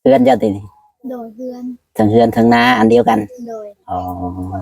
ເຮືອນເຈົ້າຕິນີ້? ໂດຍ ເຮືອນ ເທິງເຮືອນເທິງນາອັນດຽວກັນ. ໂດຍ. ອໍ ອືມ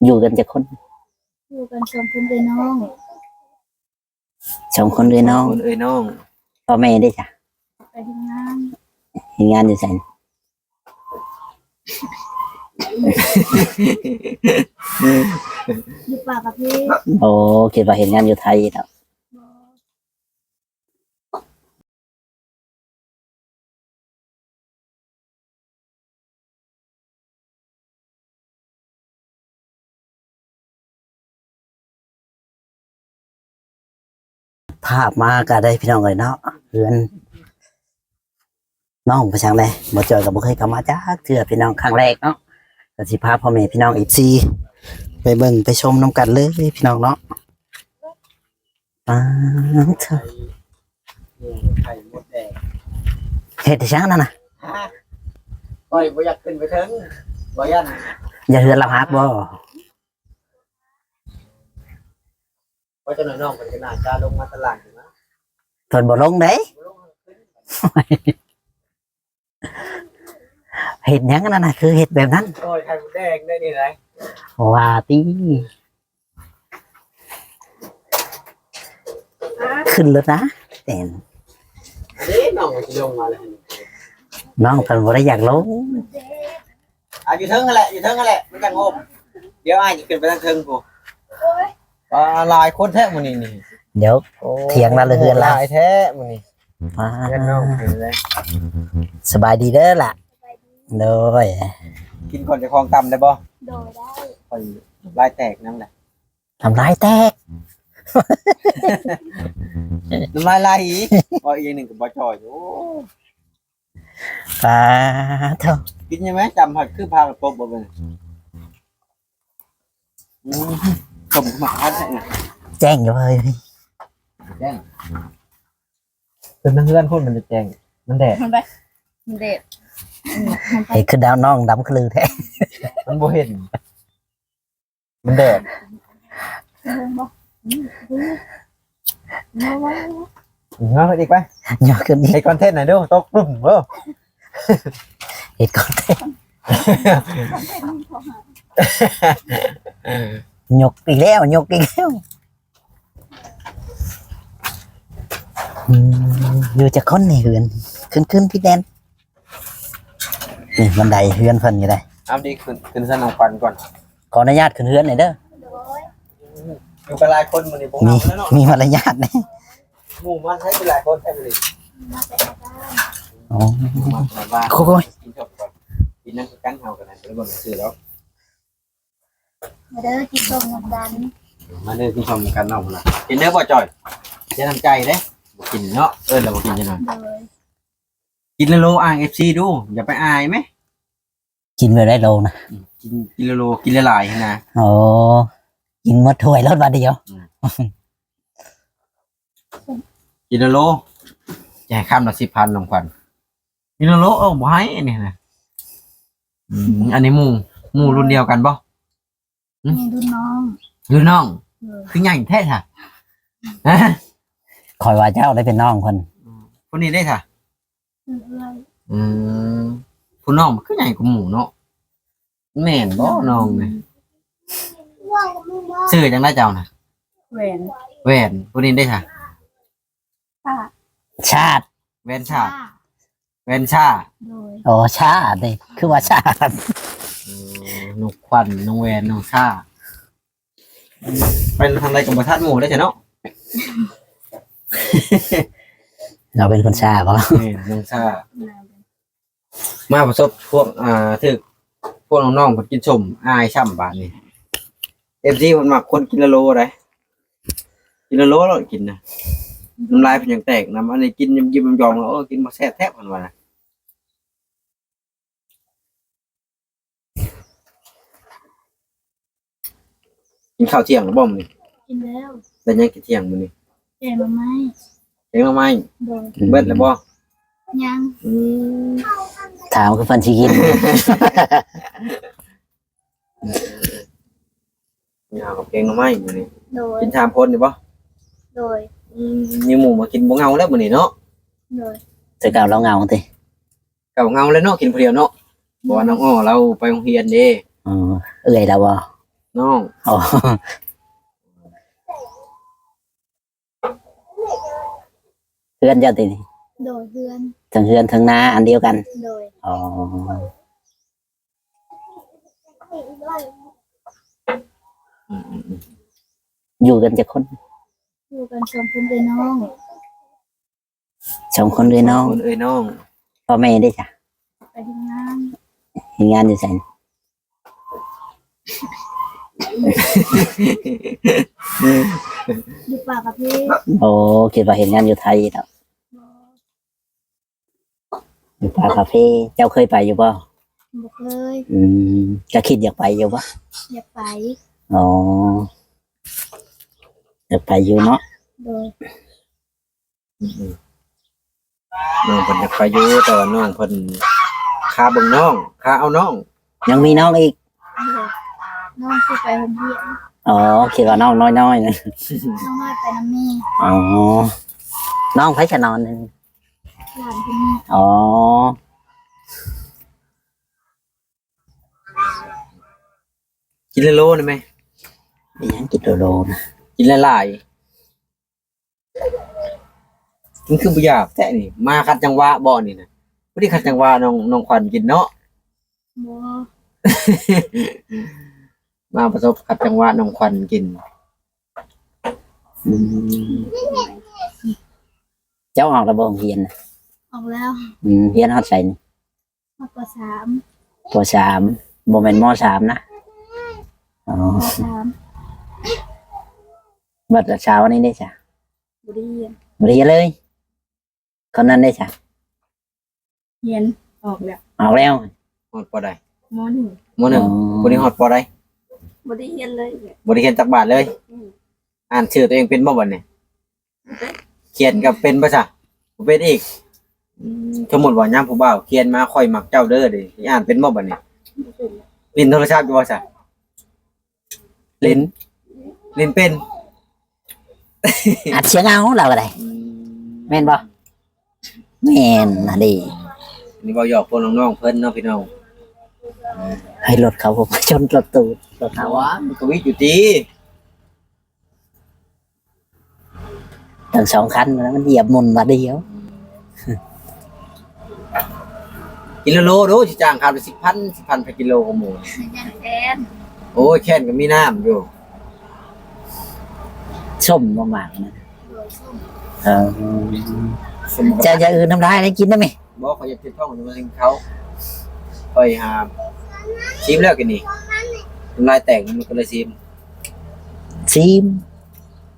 ໆໆ ຢູ່ກັນຈັກຄົນ? ຢູ່ກັນສອງຄົນເອື້ອຍນ້ອງ. ສອງຄົນເອື້ອຍນ້ອງ. ສອງຄົນເອື້ອຍນ້ອງ. ພໍ່ແມ່ເດ້ຊະ? ໄປເຮັດງານ. ເຮັດງານຢູ່ໃສ? ຢູ່ປາກກະເພ. ໂອ້ ຄິດວ່າເຮັດງານຢູ່ໄທເນາະ. ບໍ່. ພາບມາກໍໄດ້ພີ່ນ້ອງເອີຍເນາະ ເຮືອນນ້ອງໄປທາງໃດ. ບໍ່ຈ່ອຍກໍບໍ່ເຄີຍເຂົ້າມາຈັກເທື່ອພີ່ນ້ອງ ຄັ້ງແລກເນາະ. ກໍຊິພາພໍ່ແມ່ພີ່ນ້ອງເອັຟຊີໄປເບິ່ງໄປຊົມນຳກັນເລີຍພີ່ນ້ອງເນາະ. ປາດເທີ ໄຂ່ມົດແດງ ເຮັດອີ່ຫຍັງນັ້ນນະ? ຮະ? ຂ້ອຍບໍ່ຢາກຂຶ້ນໄປເທິງ ບໍ່ຢ້ານ ຢ້ານເຮືອນລາວຫັກບໍ່? ເພາະຈັກໜ້ອຍນ້ອງເພິ່ນກໍໜ້າຈະລົງມາຕະຫຼາດຢູ່ນະ ເພິ່ນບໍ່ລົງເດ້. ບໍ່ລົງ ເຮັດຫຍັງອັນນັ້ນນະ ຄືເຮັດແບບນັ້ນ? ໂອ້ຍ ໄຂ່ມົດແດງໄດ້ນີ້ໄດ໋. ວ່າຕິ ຂຶ້ນລົດນະແຕນ. ເດ້ ນ້ອງຊິລົງມາແລ້ວ ນ້ອງເພິ່ນບໍ່ໄດ້ຢາກລົງ. ອ່ະ ຢູ່ເທິງຫັ້ນແຫຼະ ຢູ່ເທິງຫັ້ນແຫຼະ ມັນຈັ່ງໂຮມ. ດຽວອ້າຍຊິຂຶ້ນໄປທາງເທິງພຸ້ນ. ປາ ຫຼາຍຄົນແທ້ມື້ນີ້ນີ້. ດຽວ ໂອ້ ຖຽງລະເຮືອນລະ ຫຼາຍແທ້ມື້ນີ້. ປາ ເຮືອນນ້ອງເປັນໄດ? ສະບາຍດີເດີລະ. ໂດຍ. ກິນກ່ອນເຈົ້າຂອງຕຳໄດ້ບໍ່? ໂດຍ ໄດ້. ຂ້ອຍນ້ຳລາຍແຕກນຳລະ. ນ້ຳລາຍແຕກ ນ້ຳລາຍໄຫຼ. ເວົ້າອີກຢ່າງໜຶ່ງກໍບໍ່ຈ່ອຍ. ໂອ້ ປາໂທ້ ກິນຫຍັງແມ? ຈຳຜັດຄືພາກັນຕົບບໍ່ເບິ່ງ. ອືມ ຕົ້ມໝາກພັດແທ້ນະ. ແຈ້ງຢູ່ເຮີ້ຍ ແຈ້ງ. ເປັນເຮືອນພຸ້ນມັນຈະແຈ້ງ ມັນແດດ ມັນແດດ. ອືມ ເຮັດຄືດາວນ້ອງດຳຄືລືແທ້ ມັນບໍ່ເຫັນ. ມັນແດດ. ຍໍຂຶ້ນອີກໄປ ຍໍຂຶ້ນອີກ. ເຮັດຄອນເທັນໃຫ້ດູ ຕົກປຶ້ມເດີ້. ເຮັດຄອນເທັນ ຍົກອີກແລ້ວ ຍົກອີກແລ້ວ. ອືມ ຢູ່ຈັກຄົນໃນເຮືອນ? ຂຶ້ນໆ ພີ່ແດນ. ນີ້ບັນໄດເຮືອນເພິ່ນຢູ່ໃດ. ເອົາດີ ຂຶ້ນ ຂຶ້ນຊັ້ນຂອງຂວັນກ່ອນ. ຂໍອະນຸຍາດຂຶ້ນເຮືອນໜ່ອຍເດີ. ໂດຍ. ຢູ່ກັນຫຼາຍຄົນມື້ນີ້ບໍ່ເຫງົາແລ້ວເນາະ ມີ ມີມາລະຍາດແດ່. ໝູ່ມາໃຊ້ຫຼາຍຄົນແທ້ມື້ນີ້. ອໍ ໂອ້ຍ ກິນເຂົ້າກ່ອນ ກິນນຳກັນເຮົາກໍໄດ້ ບໍ່ໄດ້ເບິ່ງຊື່ດອກ. ມາເດີ ກິນສົ້ມນຳກັນ. ມາເດີ ກິນສົ້ມນຳກັນເນາະ. ກິນເດີບໍ່ຈ່ອຍ ຢ່ານ້ຳໃຈເດ້ ບໍ່ກິນເນາະ. ເອີ້ນແລ້ວບໍ່ກິນຈັກໜ່ອຍ. ໂດຍ. ກິນໂລໆ ອ້າງເອັຟຊີດູ ຢ່າໄປອາຍແມ. ກິນແບບໃດໂລນະ? ອືມ ກິນ ກິນໂລໆ ກິນຫຼາຍໆ ຫັ້ນນະ. ອໍ ກິນໝົດຖ້ວຍໂລດບາດດຽວ. ອືມ ກິນໂລໆ ຈະໃຫ້ຄຳລະສິບພັນ ນ້ອງຂວັນ. ກິນໂລໆ ເອີ ບໍ່ໃຫ້ອັນນີ້ນະ. ອືມ ອັນນີ້ໝູ່ ໝູ່ລຸ້ນດຽວກັນບໍ່? ຫຶ? ນີ້ລຸ້ນນ້ອງ ລຸ້ນນ້ອງ. ເອີ ຄືໃຫຍ່ແທ້ຊະ? ຮະ? ຂ້ອຍວ່າເຈົ້າໄດ້ເປັນນ້ອງເພິ່ນ. ອືມ ຜູ້ນີ້ເດ້ຊະ? ເປັນເອື້ອຍ. ອືມ ຜູ້ນ້ອງມັນຄືໃຫຍ່ກວ່າໝູ່ເນາະ. ແມ່ນບໍ່ນ້ອງນີ້? ຊື່ຈັ່ງໃດເຈົ້ານະ? ແຫວນ. ແຫວນ. ຜູ້ນີ້ເດ້ຊະ? ຊາດ. ຊາດ. ແຫວນຊາດ. ຊາ. ແຫວນຊາ. ໂດຍ. ອໍ ຊາດເດ້ ຄືວ່າຊາດ. ເອີ ນ້ອງຂວັນ ນ້ອງແຫວນ ນ້ອງຊາ. ໄປທາງໃດກໍບໍ່ທັນໝູ່ໄດ້ຊະເນາະ. ເຮົາເປັນຄົນຊ້າບໍ່? ແມ່ນ ຍັງຊ້າ. ມາປະສົບພວກ ອ່າ ຖືກພວກນ້ອງໆເພິ່ນກິນສົ້ມ ອາຍຊ້ຳບາດນີ້. ເອັຟຊີເພິ່ນມັກຄົນກິນລະໂລໃດ໋ ກິນລະໂລໂລດ ກິນນະ ນ້ຳລາຍເພິ່ນຍັງແຕກນຳ. ອັນນີ້ກິນຍິ້ມໆຢອມໆ ໂອ້ ກິນບໍ່ແຊບແທ້ ເພິ່ນວ່ານະ. ກິນເຂົ້າທ່ຽງແລ້ວບໍ່ມື້ນີ້? ກິນແລ້ວ. ໄດ້ຫຍັງກິນທ່ຽງມື້ນີ້? ແກງໜໍ່ໄມ້. ແກງໜໍ່ໄມ້. ໂດຍ. ເບິດແລ້ວບໍ່? ຍັງ. ອືມ ຖາມຄືເພິ່ນຊິກິນ. ເອົາກັບແກງໜໍ່ໄມ້ມື້ນີ້. ໂດຍ. ກິນສາມຄົນນີ້ບໍ່? ໂດຍ ອືມ ມີໝູ່ມາກິນບໍ່ເຫງົາແລ້ວມື້ນີ້ເນາະ. ໂດຍ ແຕ່ເກົ່າລາວເຫງົາຕິ? ເກົ່າເຫງົາແລ້ວເນາະ ກິນຜູ້ດຽວເນາະ. ເພາະວ່ານ້ອງອ້ອລາວໄປໂຮງຮຽນເດ້. ອໍ ເອື້ອຍລາວບໍ່? ນ້ອງ. ອໍ ເຮືອນເຈົ້າຕິນີ້? ໂດຍ ເຮືອນ ທັງເຮືອນທັງນາອັນດຽວກັນ. ໂດຍ ອໍ ອືມໆໆ ຢູ່ກັນຈັກຄົນ? ຢູ່ກັນສອງຄົນເອື້ອຍນ້ອງ. ສອງຄົນເອື້ອຍນ້ອງ. ສອງຄົນເອື້ອຍນ້ອງ. ພໍ່ແມ່ເດ້ຊະ? ໄປເຮັດງານ. ເຮັດງານຢູ່ໃສ? ຢູ່ປ່າກາເຟ. ໂອ້ ຄິດວ່າເຮັດງານຢູ່ໄທເນາະ. ບໍ່. ຢູ່ປ່າກາເຟ. ເຈົ້າເຄີຍໄປຢູ່ບໍ່? ບໍ່ເຄີຍ. ອືມ ກະຄິດຢາກໄປຢູ່ບໍ່? ຢາກໄປ. ອໍ ຢາກໄປຢູ່ເນາະ. ໂດຍ. ອືມໆ ນ້ອງເພິ່ນຢາກໄປຢູ່ ແຕ່ວ່ານ້ອງເພິ່ນຄາເບິ່ງນ້ອງ ຄາເອົານ້ອງ. ຍັງມີນ້ອງອີກ? ໂດຍ ນ້ອງຊິໄປໂຮງຮຽນ. ອໍ ຄິດວ່ານ້ອງນ້ອຍໆນະ. ນ້ອງນ້ອຍໄປນຳແມ່. ອໍ ນ້ອງໃຜຊະນ້ອງ? ຫຼານຄົນນີ້. ອໍ ກິນໂລໂລໄດ້ໄໝ? ອີຫຍັງກິນໂລໂລນະ? ກິນຫຼາຍໆ. ມັນຄືບໍ່ຢາກແທ້ນີ້ ມາຂັດຈັງຫວະບໍ່ນີ້ນະ? ບໍ່ໄດ້ຂັດຈັງຫວະນ້ອງ ນ້ອງຂວັນກິນເນາະ. ບໍ່ ມາປະສົບຂັດຈັງຫວະນ້ອງຂວັນກິນ. ອືມ ເຈົ້າອອກແລ້ວບໍ່ໂຮງຮຽນນະ? ອອກແລ້ວ. ອືມ ຮຽນຮອດໃສນີ້? ຮອດ ປໍສາມ. ປໍສາມ ບໍ່ແມ່ນ ມໍສາມ ນະ? ອໍ ປໍສາມ. ບັດສາວອັນນີ້ເດ້ຊະ? ບໍ່ໄດ້ຮຽນ. ບໍ່ໄດ້ຮຽນເລີຍ. ຄົນນັ້ນເດ້ຊະ? ຮຽນອອກແລ້ວ. ອອກແລ້ວ. ຮອດ ປໍໃດ? ມໍໜຶ່ງ. ມໍໜຶ່ງ. ອໍ ຜູ້ນີ້ຮອດ ປໍໃດ? ບໍ່ໄດ້ຮຽນເລີຍ. ບໍ່ໄດ້ຮຽນຈັກບາດເລີຍ. ອືມ ອ່ານຊື່ຕົວເອງເປັນບໍ່ບັດນີ້? ຂຽນກໍເປັນບໍ່ຊະ? ບໍ່ເປັນອີກ. ອືມ ສົມມຸດວ່າຍາມຜູ້ບ່າວຂຽນມາ ຂ້ອຍມັກເຈົ້າເດີ ນີ້ ອ່ານເປັນບໍ່ບັດນີ້? ບໍ່ເປັນ. ຫຼິ້ນໂທລະສັບຢູ່ບໍ່ຊະ? ຫຼິ້ນ ຫຼິ້ນເປັນ. ອັດສຽງເອົາລາວກໍໄດ້. ອືມ ແມ່ນບໍ່? ແມ່ນນະເດ. ນີ້ເວົ້າຫຍອກພວກນ້ອງໆເພິ່ນເນາະພີ່ນ້ອງ. ໃຫ້ລົດເຂົາ ມາຊົນລົດຕູ້ ລົດເຮົາ. ວ່າມັນກໍວິດຢູ່ຕິ. ຕັ້ງສອງຄັນ ມັນຢຽບໝຸ່ນບາດດຽວ. ກິໂລໂລໂດ ຊິຈ້າງຄັນລະສິບພັນ ສິບພັນ ພັນກິໂລກະໝູ. ໂອ້ຍ ແຄນກໍມີນ້ຳຢູ່. ສົ້ມບໍ່ໝາກນະ? ໂດຍ ສົ້ມ. ເອີ ເຈົ້າຢ່າອື່ນນ້ຳລາຍ ໄດ້ກິນໄດ້ແມ? ບໍ່ ຂ້ອຍຢາກເຈັບທ້ອງ ມະເຮັງເຂົ້າ. ຂ້ອຍຫາຊີມແລ້ວກິນນີ້ ນ້ຳລາຍແຕກ ມັນກໍເລີຍຊີມ. ຊີມ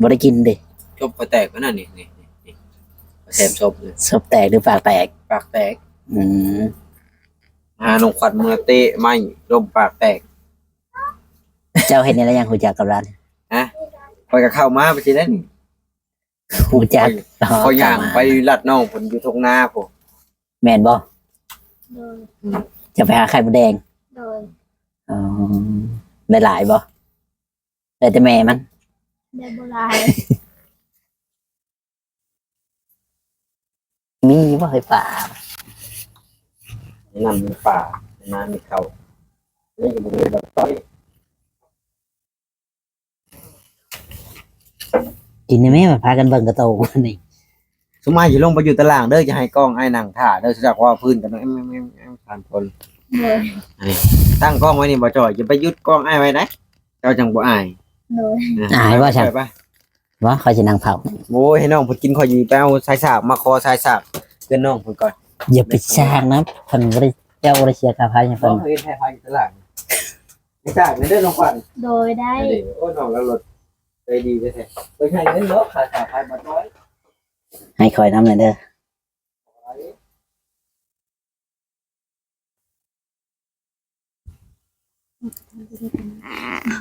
ບໍ່ໄດ້ກິນເດ້. ຈົບຂ້ອຍແຕກແລ້ວນະນີ້ ນີ້ ນີ້ ນີ້ ແຖມສົບນີ້. ສົບແຕກຫຼືປາກແຕກ? ປາກແຕກ. ອືມ ຫານ້ອງຂວັນເມືອເຕະໄມ້ລົ້ມປາກແຕກ. ເຈົ້າເຮັດແນວໃດ ຍັງຮູ້ຈັກກັບລາວ? ຮະ? ຂ້ອຍກໍເຂົ້າມາໄປຊີ້ແຫຼະນີ້. ຮູ້ຈັກ. ຂ້ອຍ ຂ້ອຍຍ່າງໄປລັດນ້ອງເພິ່ນຢູ່ທົ່ງນາພຸ້ນ. ແມ່ນບໍ່? ໂດຍ. ອືມ ຈະໄປຫາໄຂ່ມົດແດງ? ໂດຍ. ອໍ ໄດ້ຫຼາຍບໍ່? ໄດ້ແຕ່ແມ່ມັນ? ໄດ້ບໍ່ຫຼາຍ. ມີຢູ່ບໍ່ເຮີ້ຍປາ? ໃນນ້ຳມີປາ ໃນນາມີເຂົ້າ ນີ້ກໍບໍ່ມີບ່ອນຕ່ອຍ. ກິນໄດ້ແມ່ ມາພາກັນເບິ່ງກະໂຕນີ້. ຊຸມອ້າຍຊິລົງໄປຢູ່ຕາລ່າງເດີ ຈະໃຫ້ກ້ອງອ້າຍນັ່ງຖ້າເດີ ຈັກວ່າພື້ນກັນແອມໆໆ ສາມຄົນ. ໂດຍ. ນີ້ ຕັ້ງກ້ອງໄວ້ນີ້ ບໍ່ຈ່ອຍ ຢ່າໄປຢຸດກ້ອງອ້າຍໄວ້ໄດ໋ ເຈົ້າຈັ່ງບໍ່ອາຍ. ໂດຍ. ອາຍບໍ່ຊັ້ນ? ໄປ ບໍ່ ຂ້ອຍຊິນັ່ງເຝົ້າ. ໂອ້ຍ ໃຫ້ນ້ອງເພິ່ນກິນ ຂ້ອຍຊິໄປເອົາສາຍສາກ ມາຂໍສາຍສາກເຮືອນນ້ອງເພິ່ນກ່ອນ. ຢ່າໄປສ້າງນະ ເພິ່ນບໍ່ໄດ້ ເຈົ້າບໍ່ໄດ້ເສຍຄ່າໄຟໃຫ້ເພິ່ນ. ເຮັດໃຫ້ໄຟຢູ່ຕະຫຼາດ ໄປສ້າງເດີນ້ອງຂວັນ. ໂດຍ ໄດ້. ໂອ້ຍ ນ້ອງລາວລົດໃຈດີແທ້ໆ ເພິ່ນໃຫ້ເງິນເນາະ ຄ່າສາຍໄຟບໍ່ນ້ອຍ. ໃຫ້ຂ້ອຍນຳແດ່ເດີ.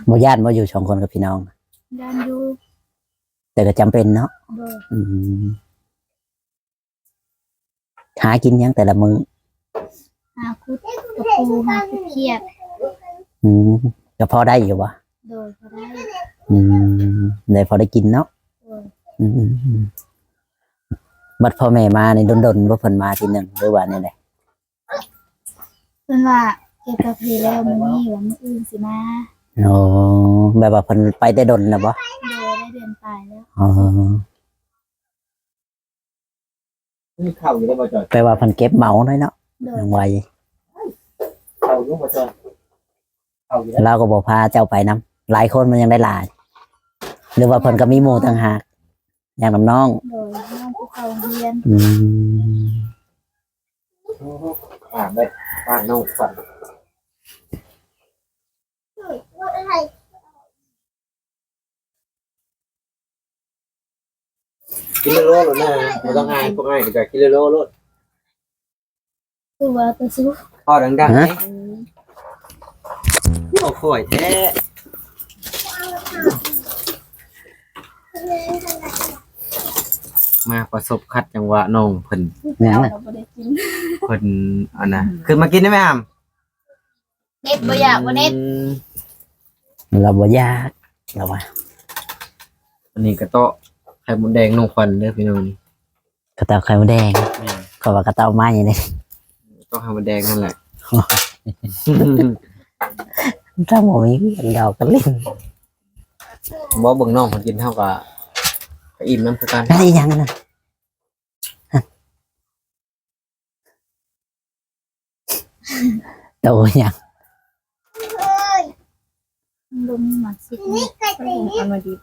ບໍ່ຢ້ານບໍ່ ຢູ່ສອງຄົນກັບພີ່ນ້ອງ? ຢ້ານຢູ່ ແຕ່ກໍຈຳເປັນເນາະ. ໂດຍ. ອືມ ຫາກິນຫຍັງແຕ່ລະມື້? ຫາຂຸດກະປູ ຫາຂຸດຂຽດ. ອືມ ກໍພໍໄດ້ຢູ່ບໍ່? ໂດຍ ພໍໄດ້. ອືມ ໄດ້ພໍໄດ້ກິນເນາະ. ໂດຍ. ອືມ ບັດພໍ່ແມ່ມານີ້ດົນໆບໍ່ ເພິ່ນມາທີໜຶ່ງ ຫຼືວ່າແນວໃດ? ເພິ່ນວ່າເກັບກາເຟແລ້ວມື້ນີ້ ວ່າມື້ອື່ນຊິມາ. ອໍ ແບບວ່າເພິ່ນໄປແຕ່ດົນແລ້ວບໍ່? ໂດຍ ໄດ້ເດືອນປາຍແລ້ວ. ອໍ ມີເຂົ້າຢູ່ແລ້ວບໍ່ຈອຍ? ແປວ່າເພິ່ນເກັບເໝົາໜ້ອຍເນາະ. ໂດຍ ຍັງໄວ. ເຂົ້າຢູ່ບໍ່ຈອຍ? ເຂົ້າຢູ່ແລ້ວ. ລາວກໍບໍ່ພາເຈົ້າໄປນຳ ຫຼາຍຄົນມັນຍັງໄດ້ຫຼາຍ ຫຼືວ່າເພິ່ນກໍມີໝູ່ຕ່າງຫາກ ຢ່າງນຳນ້ອງ? ໂດຍ ນ້ອງຜູ້ເຂົ້າໂຮງຮຽນ. ອືມ ໂອ້ໂຫ ປາກແບບ ປາກນ້ອງຂວັນ. ກິນໂລໂລໂລດນະ ບໍ່ຕ້ອງອາຍ ພວກອ້າຍກໍຈະກິນໂລໂລໂລດ. ຄືວ່າຕົວສູງ ເວົ້າດັງໆ ຮະ ເດ້ ບໍ່ຄ່ອຍແທ້. ມາປະສົບຂັດຈັງຫວະນ້ອງເພິ່ນ ຫຍັງນະ? ເຮົາບໍ່ໄດ້ກິນ ເພິ່ນອັນນະ ຂຶ້ນມາກິນໄດ້ໄໝ? ເນັດບໍ່ຢາກບໍ່ເນັດ? ອືມ ລາວບໍ່ຢາກ ລາວວ່າ. ອັນນີ້ກະເຕາະໄຂ່ມົດແດງນ້ອງຂວັນເດີພີ່ນ້ອງ ກະເຕາະໄຂ່ມົດແດງ. ແມ່ນ ຂ້ອຍວ່າກະເຕາະໄມ້ເດ້ ເຕາະໄຂ່ມົດແດງຫັ້ນແຫຼະ. ຖ້າບໍ່ມີວຽກດອກກະຫຼິ້ນ ບໍ່ ເບິ່ງນ້ອງເພິ່ນກິນ ເຮົາກະ ກະອີ່ມນຳຄືກັນ. ອັນນີ້ຫຍັງນະ? ໂຕຫຍັງ? ມັນບໍ່ມີໝາກຊິບນີ້ ເພິ່ນເອົາມາດິບ.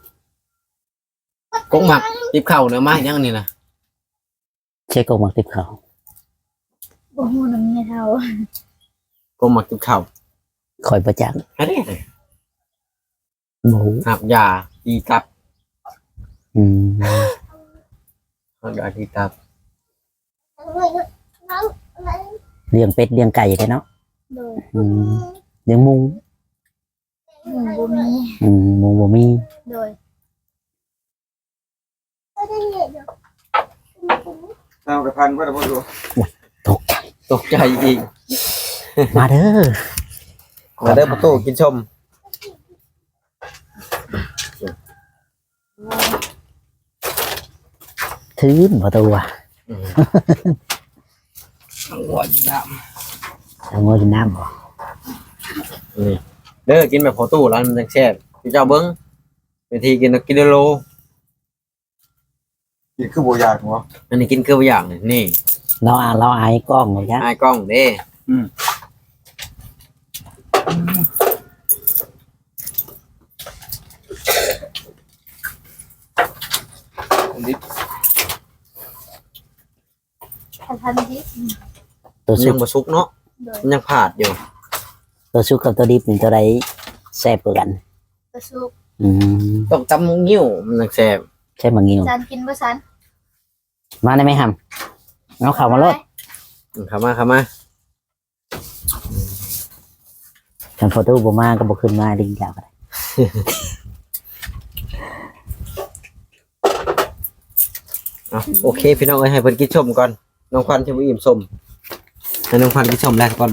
ກົກໝາກຕິບເຂົ້ານະ ມາຫຍັງນີ້ນະ? ໃສ່ກົກໝາກຕິບເຂົ້າ. ບໍ່ຮູ້ນຳແມ່ເຖົ້າ. ກົກໝາກຕິບເຂົ້າ ຂ້ອຍບໍ່ຈັກ. ອັນນີ້ ບໍ່ຮູ້ ຮັບຢາຕີຕັບ. ອືມ ຮັບຢາຕີຕັບ. ລ້ຽງເປັດລ້ຽງໄກ່ແທ້ເນາະ. ໂດຍ. ອືມ ລ້ຽງໝູ. ໝູບໍ່ມີ. ອືມ ໝູບໍ່ມີ. ໂດຍ. ເອົາກະທັນບໍ່ໄດ້ບໍ່ຮູ້. ໂອ້ຍ ຕົກໃຈ ຕົກໃຈອີກ. ມາເດີ ມາເດີພໍ່ຕູ້ກິນສົ້ມ. ຖືນບໍ່ຕົວະ. ອືມ ເອົາງົວກິນນ້ຳ ເອົາງົວກິນນ້ຳບໍ່? ນີ້ເດີ ກິນແບບພໍ່ຕູ້ລະມັນຈັ່ງແຊບ. ເຈົ້າເບິ່ງ ວິທີກິນ ກິນໂລ. ກິນຄືບໍ່ຢາກຫວະ? ອັນນີ້ກິນຄືບໍ່ຢາກນີ້. ນີ້ ລາວ ລາວອາຍກ້ອງບໍ່ຈັກ ອາຍກ້ອງເດ້. ອືມ ອັນນີ້ ຄັນທັນດິບ ຕົວສຸກ ມັນຍັງບໍ່ສຸກເນາະ. ໂດຍ. ມັນຍັງພາດຢູ່. ຕົວສຸກກັບຕົວດິບນີ້ຕົວໃດແຊບກວ່າກັນ? ຕົວສຸກ. ອືມ ຕ້ອງຕຳໝາກງິ້ວມັນຈັ່ງແຊບ. ໃສ່ໝາກງິ້ວ. ຈານກິນບໍ່ຊັ້ນ? ມາໄດ້ໄໝຫຳ? ເອົາເຂົ້າມາໂລດ. ເຂົ້າມາ ເຂົ້າມາ. ຄັນພໍ່ຕູ້ບໍ່ມາກໍບໍ່ຂຶ້ນມາອີ່ຫຼີແລ້ວກໍໄດ້. ເອົາ ໂອເຄ ພີ່ນ້ອງເອີຍ ໃຫ້ເພິ່ນກິນສົ້ມກ່ອນ. ນ້ອງຂວັນຊິບໍ່ອີ່ມສົ້ມ ໃຫ້ນ້ອງຂວັນກິນສົ້ມແລ້ວກ່ອນ.